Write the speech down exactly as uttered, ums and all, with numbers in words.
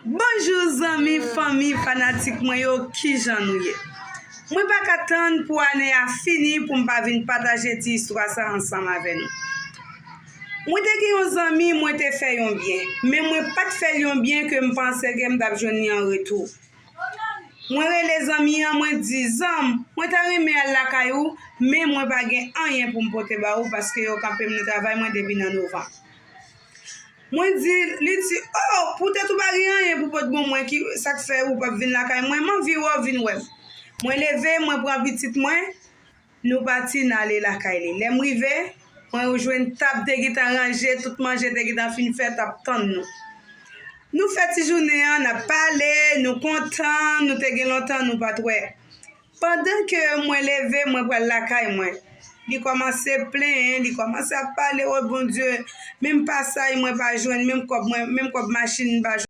Bonjou zanmi, fanmi, fanatik mwen yo, kijan nou ye? Mwen pa ka tann pou ane a fini pou m pa vin pataje ti istwa sa ansanm avè nou. Mwen te gen yon zanmi, mwen te fè yon byen, men mwen pa t fè l yon byen ke m panse ke m t ap jwenn li an retou. Mwen rele zanmi an, mwen di, "Zanm, mwen ta renmen al lakay ou, men mwen pa gen anyen pou m pote ba ou paske yo kanpe m nan travay mwen depi nan novanm." Mwen di, li di, "Oh, poutèt ou pa gen anyen pou pot ban mwen, ki sa k fè ou p ap vin lakay mwen? M anvi wè w, vin wè m." Mwen leve, mwen pran pitit mwen, nou pati, n ale lakay li. Lè m rive, mwen jwenn tab te gentan ranje, tout manje te gentan fin fèt, ap tann nou. Nou fè ti jounen an, n ap pale, nou kontan, nou te gen lontan nou pa t wè. Pandan ke mwen leve, mwen pral lakay mwen, li kòmanse plenyen, li kòmanse ap pale, "O Bondye, menm pasaj mwen pa jwenn, menm kòb mwen, menm kòb machin m pa